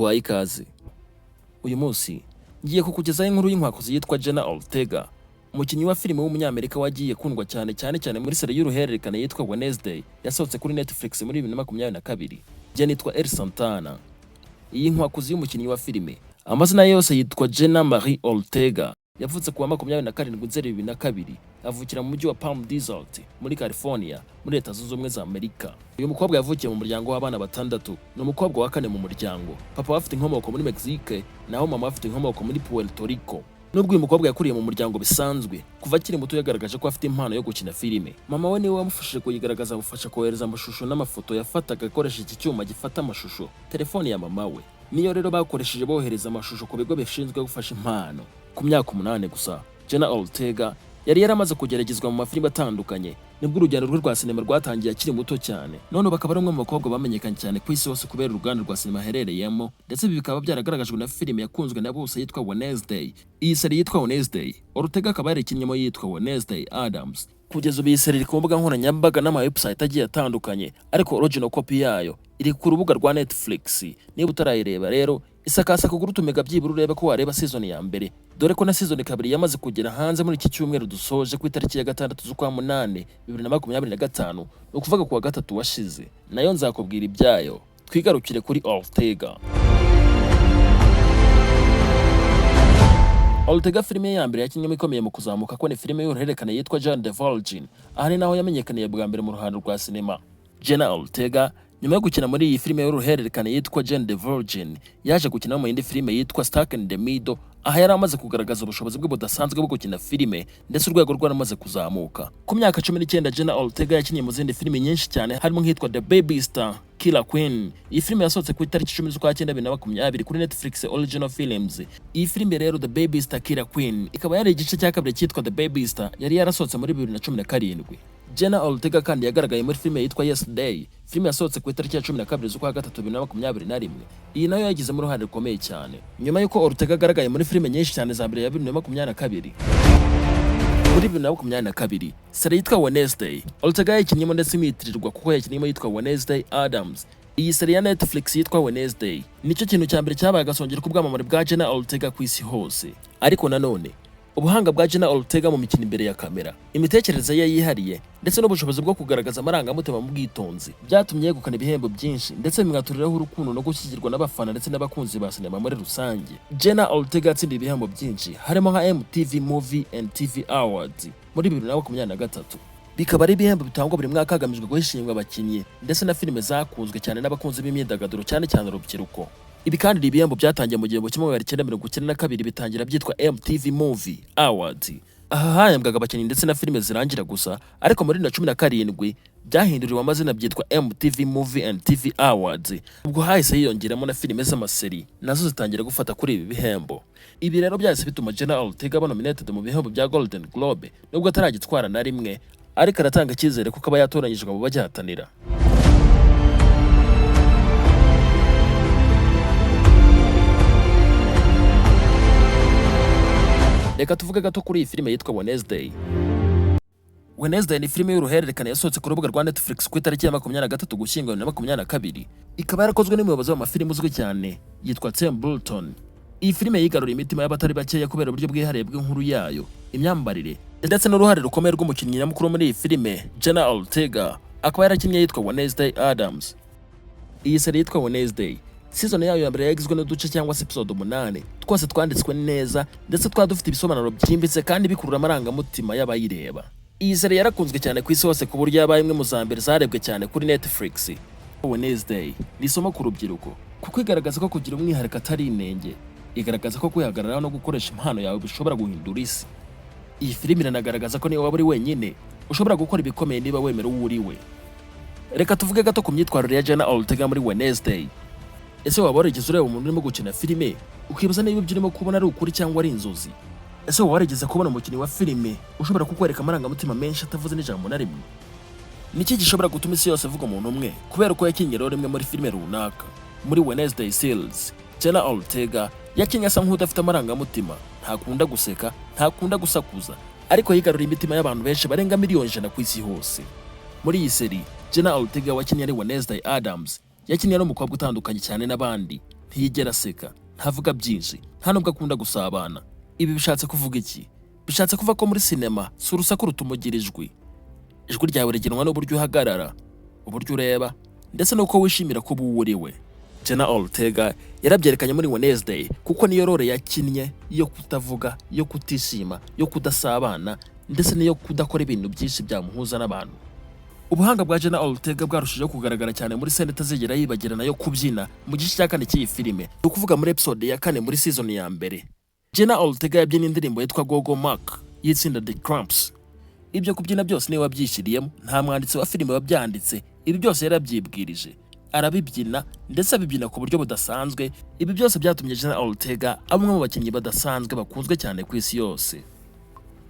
Nguhaye ikaze. Uyu munsi ngiye kukugezaho inkuru y'inkwakuzi yitwa Jenna Ortega, umukinnyi wa filime w'umunyamerika wagiye kundwa cyane cyane cyane muri série y'uruhererekane yitwa Wednesday yasohotse kuri Netflix muri 2022. Njye nitwa El Santana. Iyi nkwakuzi y'umukinnyi wa filime, amazina ye yose yitwa Jenna Marie Ortega. Yavutse kuwa 27 Nzeri 2002, avukira mu mujyi wa Palm Desert muri California, muri Leta Zunze Ubumwe za Amerika. Uyu mukobwa yavukiye mu muryango w'abana batandatu, ni umukobwa wa kane mu muryango. Papa we afite inkomoko muri Mexique, naho mama afite inkomoko muri Puerto Rico. Nubwo uyu mukobwa yakuriye mu muryango bisanzwe, kuva akiri muto yagaragaje ko afite impano yo gukina filime. Mama we niwe wamufashije kuyigaragaza, amufasha kohereza amashusho n'amafoto yafataga akoresheje iki cyuma gifata amashusho, telefone ya mama we. Niyo rero bakoresheje bohereza amashusho ku bigo bishinzwe gufasha impano. Ku myaka 8 gusa, Jenna Ortega yari yaramaze kugeragezwa mu mafilime atandukanye. Nibwo urugendo rwe rwa sinema rwatangiye akiri muto cyane. None ubu akaba ari umwe mu bakobwa bamenyekanye cyane ku isi hose kubera uruganda rwa sinema aherereyemo, ndetse ibi bikaba byaragaragajwe na filime yakunzwe na bose yitwa Wednesday. Iyi série yitwa Wednesday, Ortega akaba yarikinnyemo yitwa Wednesday Addams. Kugeza ubu iyi série iri ku mbuga nkoranyambaga n'ama website agiye atandukanye, ariko original copy yayo iri ku rubuga rwa Netflix. Niba utarayireba rero, isakasa kugura utumega byibura urebe ko wareba season ya mbere, dore ko na season kabiri yamaze kugera hanze muri iki cyumweru dusoje ku itariki ya 6 z'ukwa munani 2025, ni ukuvuga kuwa gatatu washize. Nayo nzakubwira ibyayo. Twigarukire kuri Ortega. Ortega, filime ye ya mbere yakinnyemo ikomeye mu kuzamuka ko ni filime y'uruhererekane yitwa Jane the Virgin. Aha ni naho yamenyekaniye bwa mbere mu ruhando rwa sinema. Jenna Ortega, nyuma yo gukina muri iyi filime y'uruhererekane yitwa Jane the Virgin, yaje gukina mu yindi filime yitwa Stuck in the Middle. Aha yari amaze kugaragaza ubushobozi bwe budasanzwe bwo gukina filime, ndetse urwego rwaramaze kuzamuka. Ku myaka 19, Jenna Ortega yakinnye mu zindi filime nyinshi cyane, harimo nk'itwa The Babysitter Killer Queen. Iyi filime yasohotse ku itariki 10 z'ukwa cyenda 2020 kuri Netflix Original Films. Iyi filime rero, The Babysitter Killer Queen, ikaba yari igice cya kabiri cyitwa The Babysitter yari yarasohotse muri 2017. Jenna Ortega kandi yagaragaye muri filime yitwa Yesterday, filime yasohotse ku itariki ya 12 z'ukwa gatatu 2021. Iyi nayo yagizemo uruhare rukomeye cyane. Nyuma y'uko Ortega agaragaye muri filime nyinshi cyane za mbere ya 2022, muri 2022 série yitwa Wednesday Ortega yayikinnyemo, ndetse imwitirirwa kuko yakinnyemo yitwa Wednesday Addams. Iyi série ya Netflix yitwa Wednesday nicyo kintu cya mbere cyabaye agasongero k'ubwamamare bwa Jenna Ortega ku isi hose. Ariko nanone ubuhanga bwa Jenna Ortega mu mikino imbere ya kamera, imitekerereze ye yihariye, ndetse n'ubushobozi bwo kugaragaza amarangamutima mu bwitonzi byatumye yegukana ibihembo byinshi, ndetse bimwaturiraho urukundo no gushyigikirwa n'abafana ndetse n'abakunzi ba sinema muri rusange. Jenna Ortega yatsindiye ibihembo byinshi, harimo nka MTV Movie and TV Awards muri 2023, bikaba ari ibihembo bitangwa buri mwaka hagamijwe guhishimwa abakinnyi ndetse na filime zakunzwe cyane n'abakunzi b'imyidagaduro, cyane cyane urubyiruko. Ibi kandi ni ibihembo byatangiye mu 1992, bitangira byitwa MTV Movie Awards. Aha hahembwaga abakinnyi ndetse na filime zirangira gusa, ariko muri 2017 byahinduriwe amazina byitwa MTV Movie and TV Awards. Ubwo hahise hiyongeramo na filime z'amaseri, nazo zitangira gufata kuri ibi bihembo. Ibi rero byahise bituma Jenna Ortega aba nominated mu bihembo bya Golden Globe. Nubwo ataragitwara na rimwe, ariko aratanga icyizere kuko aba yatoranyijwe mu bagihatanira. Reka tuvuge gato kuri iyi filime yitwa Wednesday. Wednesday ni filime y'uruhererekane yasohotse ku rubuga rwa Netflix ku itariki ya 23 Ugushyingo 2022, ikaba yarakozwe n'umuyobozi w'amafilime uzwi cyane yitwa Tim Burton. Iyi filime yigaruriye imitima y'abatari bakeya kubera uburyo bwihariye bw'inkuru yayo, imyambarire, ndetse n'uruhare rukomeye rw'umukinnyi nyamukuru muri iyi filime, Jenna Ortega, akaba yarakinnye yitwa Wednesday Addams. Iyi série yitwa Wednesday, season yayo ya mbere yagizwe n'uduce cyangwa se episode 8, twose twanditswe neza ndetse twaba dufite ibisobanuro byimbitse kandi bikurura amarangamutima y'abayireba. Iyi série yarakunzwe cyane ku isi hose, ku buryo yabaye imwe mu za mbere zarebwe cyane kuri Netflix. Wednesday ni isomo ku rubyiruko, kuko igaragaza ko kugira umwihariko atari inenge. Igaragaza ko kwihagararaho no gukoresha impano yawe bishobora guhindura isi. Iyi filime iranagaragaza ko niba waba uri wenyine, ushobora gukora ibikomeye niba wemera uwo uri we. Reka tuvuge gato ku myitwarire ya Jenna Ortega muri Wednesday. Ese waba warigeze ureba umuntu urimo gukina filime, ukibaza niba ibyo urimo kubona ari ukuri cyangwa ari inzozi? Ese waba warigeze kubona umukinnyi wa filime ushobora kukwereka amarangamutima menshi atavuze n'ijambo na rimwe? Niki gishobora gutuma isi yose ivuga umuntu umwe kubera ko yakinnye role imwe muri filime runaka? Muri Wednesday series, Jenna Ortega yakinnye asa nk'udafite amarangamutima, ntakunda guseka, ntakunda gusakuza, ariko yigaruriye imitima y'abantu benshi barenga miliyoni 100 ku isi hose. Muri iyi série, Jenna Ortega wakinnye ari Wednesday Addams, yakinnye ari umukobwa utandukanye cyane n'abandi. Ntiyigera aseka, ntavuga byinshi, nta nubwo akunda gusabana. Ibi bishatse kuvuga iki? Bishatse kuvuga ko muri sinema si urusaku rutuma ugira ijwi. Ijwi ryawe rigenwa n'uburyo uhagarara, uburyo ureba, ndetse n'uko wishimira kuba uwo uri we. Jenna Ortega yarabyerekanye muri Wednesday, kuko niyo role yakinnye yo kutavuga, yo kutishima, yo kudasabana, ndetse n'iyo kudakora ibintu byinshi byamuhuza n'abantu. Ubuhanga bwa Jenna Ortega bwarushijeho kugaragara cyane muri scene itazigera yibagirana yo kubyina mu gice cya kane cy'iyi filime, ni ukuvuga muri episode ya kane muri season ya mbere. Jenna Ortega yabyina indirimbo yitwa Gogo Mark y'itsinda The Cramps. Ibyo kubyina byose niwe wabyishyiriyemo, nta mwanditsi wa filime wabyanditse. Ibi byose yarabyibwirije, arabibyina, ndetse abibyina ku buryo budasanzwe. Ibi byose byatumye Jenna Ortega aba umwe mu bakinnyi badasanzwe bakunzwe cyane ku isi yose.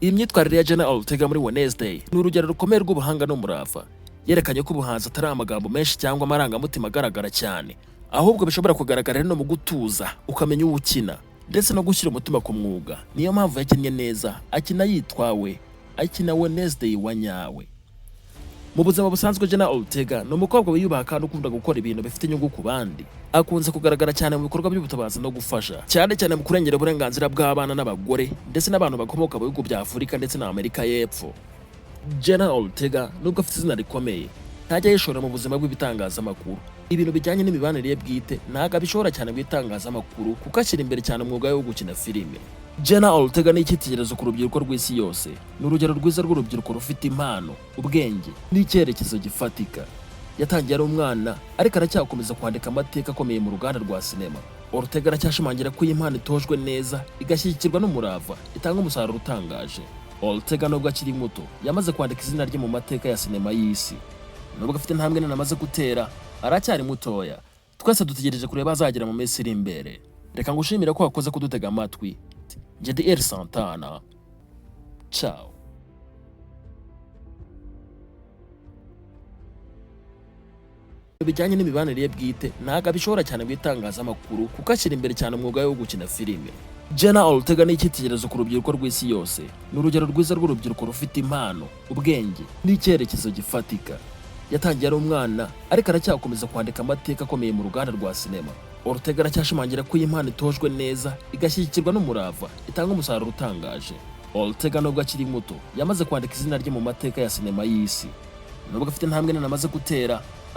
Iyi myitwarire ya Jenna Ortega muri Wednesday ni urugero rukomeye rw'ubuhanga n'umurava. Yerekanye ko ubuhanzi atari amagambo menshi cyangwa amarangamutima agaragara cyane, ahubwo bishobora kugaragara no mu gutuza, ukamenya uwo ukina, ndetse no gushyira umutima ku mwuga. Niyo mpamvu yakinnye neza, akina yitwawe, akina Wednesday wa nyawe. Mu buzima busanzwe, Jenna Ortega ni umukobwa wiyubaha kandi ukunda gukora ibintu bifite inyungu ku bandi. Akunze kugaragara cyane mu bikorwa by'ubutabazi no gufasha, cyane cyane mu kurengera uburenganzira bw'abana n'abagore ndetse n'abantu bakomoka mu bihugu bya Afurika ndetse na Amerika y'Epfo. Jenna Ortega, nubwo afite izina rikomeye, ntajya yishora mu buzima bw'ibitangazamakuru. Ibintu bijyanye n'imibanire ye bwite ntabwo abishora cyane mu itangazamakuru, kuko ashyira imbere cyane umwuga we wo gukina filime. Jenna Ortega ni icyitegererezo ku rubyiruko rw'isi yose. Ni urugero rwiza rw'urubyiruko rufite impano, ubwenge n'icyerekezo gifatika. Yatangiye ari umwana, ariko aracyakomeza kwandika amateka akomeye mu ruganda rwa sinema. Ortega aracyashimangira ko iyi mpano itojwe neza, igashyigikirwa n'umurava, itanga umusaruro utangaje. Ortega, nubwo akiri muto, yamaze kwandika izina rye mu mateka ya sinema y'isi. Nubwo afite intambwe nini amaze gutera, aracyari mutoya. Twese dutegereje kureba azagera mu minsi iri imbere. Reka ngushimire ko wakoze kudutega amatwi. Njye ndi El Santana. Ciao. Bijyanye n'imibanire ye bwite ntabwo abishora cyane mu itangazamakuru, kuko ashyira imbere cyane umwuga we wo gukina filime. Jenna Ortega ni icyitegererezo ku rubyiruko rw'isi yose. Ni urugero rwiza rw'urubyiruko rufite impano, ubwenge n'icyerekezo gifatika. Yatangiye ari umwana, ariko aracyakomeza kwandika amateka akomeye mu ruganda rwa sinema. Ortega aracyashimangira ko iyi mpano itojwe neza, igashyigikirwa n'umurava, itanga umusaruro utangaje. Ortega, nubwo akiri muto, yamaze kwandika izina rye mu mateka ya sinema y'isi. Nubwo afite intambwe nini amaze gutera,